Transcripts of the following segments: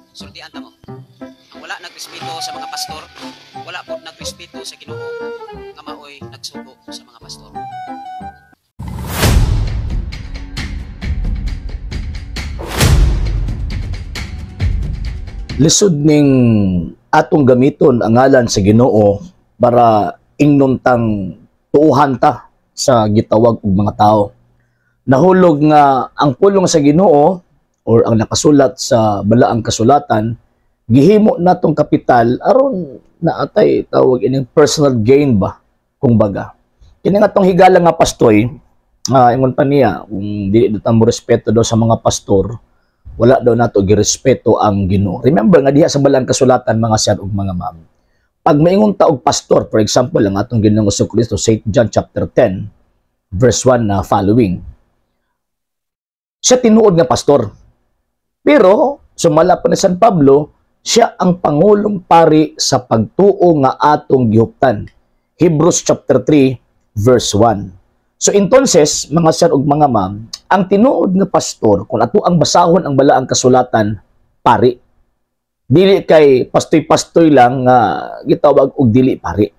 Sultian ta mo. Ang wala nagrespeto sa mga pastor, wala pod nagrespeto sa Ginoo nga maoy nagsugo sa mga pastor. Lisod ning atong gamiton ang ngalan sa Ginoo para ingnon tang tuuhan ta sa gitawag og mga tao. Nahulog nga ang pulong sa Ginoo or ang nakasulat sa balaang kasulatan gihimo natong kapital aron naatay tawag ining personal gain ba, kung baga. Kini nga tong higala nga pastoy, ingon pa niya kung dili daw ta mo respeto daw sa mga pastor, wala daw nato girespeto ang Ginoo. Remember nga diha sa balaang kasulatan, mga sir ug mga ma'am, pag maingon ta og pastor, for example, ang atong Ginoong Kristo, St. John chapter 10 verse 1 na following, siya tinuod nga pastor. Pero sumala pa ni San Pablo, siya ang pangulong pari sa pagtuo nga atong gihuptan. Hebrews chapter 3 verse 1. So entonces, mga sir ug mga ma'am, ang tinuod nga pastor, kung ato ang basahon ang balaang kasulatan, pari. Dili kay pastoy-pastoy lang nga gitawag og dili pari.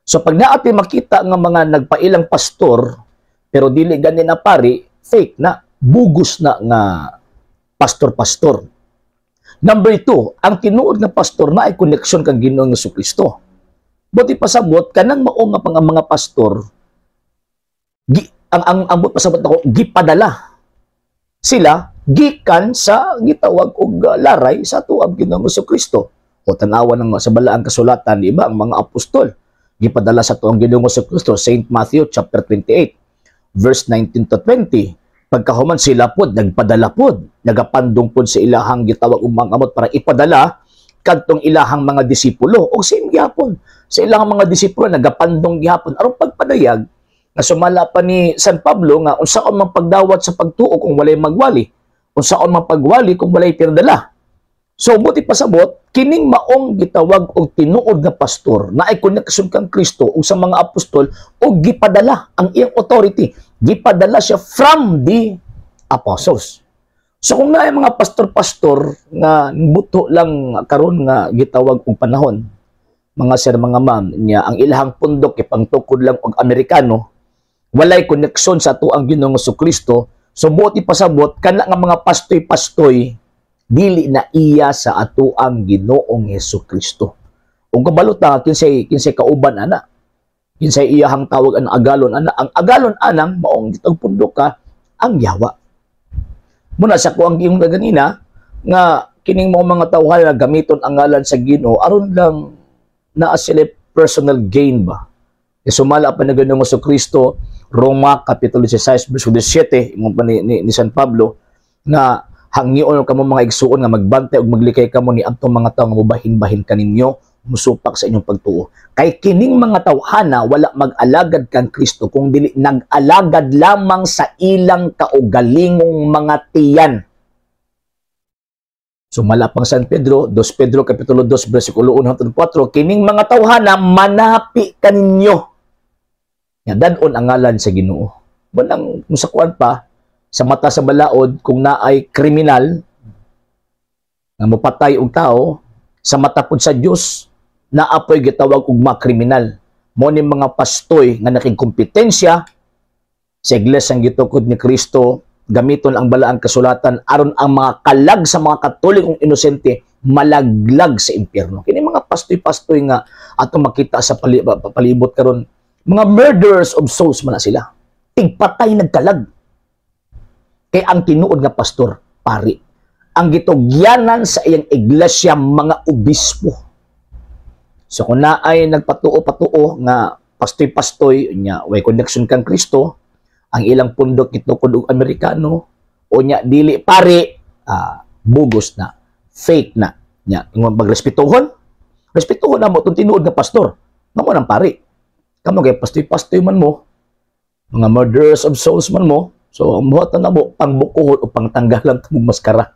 So pag naati makita nga mga nagpailang pastor pero dili gani na pari, fake na, bugos na nga pastor-pastor. Number 2, ang tinuod nga pastor na ay koneksyon kang Ginoong Kristo. Buti pasabot kanang mao nga pang ang mga pastor gi, ang but pasabot ako gipadala sila gikan sa gitawag og laray sa tuang Ginoong Kristo. O tanawa ng sa balaang kasulatan, di ba, ang mga apostol gipadala sa tuang Ginoong Kristo, St. Matthew chapter 28 verse 19 to 20. Pagkahuman sila pod nagpadala pod, nagapandong pod sa ilahang gitawag og mga kamot para ipadala kadtong ilahang mga disipulo. Og same gihapon sa ilahang mga disipulo, nagapandong gihapon aron pagpadayag nga sumala pa ni San Pablo nga unsaon man pagdawat sa pagtuo kung walay magwali, unsaon man pagwali kung walay pinadala. So buti pasabot kining maong gitawag og tinuod nga pastor na ay koneksyon kang Kristo ug sa mga apostol og gipadala ang iyang authority, gipadala siya from the apostles. So kung naay mga pastor-pastor nga buto lang karon nga gitawag og panahon, mga sir, mga ma'am, niya ang ilahang pundok ipangtukod lang og Amerikano, walay koneksyon sa tuang Ginoong Kristo. So buot ipasabot kana nga mga pastoy-pastoy dili na iya sa atuang Ginoong Hesukristo. Ug kabalo ta kinsay kinsay kauban ana, kinsay iyahang tawag ang agalon ana, ang agalon anang maong gitawag pundok ka ang yawa. Muna sa kuang giyong ganina nga kining mga tawhan na gamiton ang ngalan sa Ginoo aron lang naa sila personal gain ba. E sumala pa na Ginoong Kristo, Roma Kapitulo 16 verse 17, ingon pa ni San Pablo nga hangyoon kamo mga igsuon nga magbantay ug maglikay kamo ni adtong mga tawo nga mobahin-bahin kaninyo, musupak sa inyong pagtuo. Kay kining mga tawhana wala mag-alagad kang Kristo kung dili nag-alagad lamang sa ilang kaugalingong mga tiyan. Sumala pang San Pedro, 2 Pedro Kapitulo 2 versikulo 1 hangtod 4, kining mga tawhana manapi kaninyo. Nga dadon ang ngalan sa Ginoo. Walang kung sa kuan pa sa mata sa balaod kung naay kriminal nga mopatay og tao, sa mata pud sa Dios naapoy gitawag og mga kriminal. Mo ni mga pastoy nga nakigkompetensya sa iglesia ang gitukod ni Kristo, gamiton ang balaang kasulatan aron ang mga kalag sa mga Katolikong inosente malaglag sa impyerno. Kini mga pastoy-pastoy nga atong makita sa palibot karon, mga murderers of souls man na sila. Tigpatay nagkalag. Kay ang tinuod nga pastor, pari. Ang gitugyanan sa iyang iglesia mga obispo. So kung naay nagpatuo-patuo nga pastoy-pastoy nya way connection kang Kristo, ang ilang pundok gitukod og Amerikano o nya dili pari, bugos na, fake na. Nya ingon magrespetuhon, respetuhon na mo itong tinuod nga pastor. Ngamo nang pari. Kamo kay pastoy-pastoy man mo, mga murderers of souls man mo, so ang buhatan na mo, pangbukuhon o pangtanggalan tamong maskara.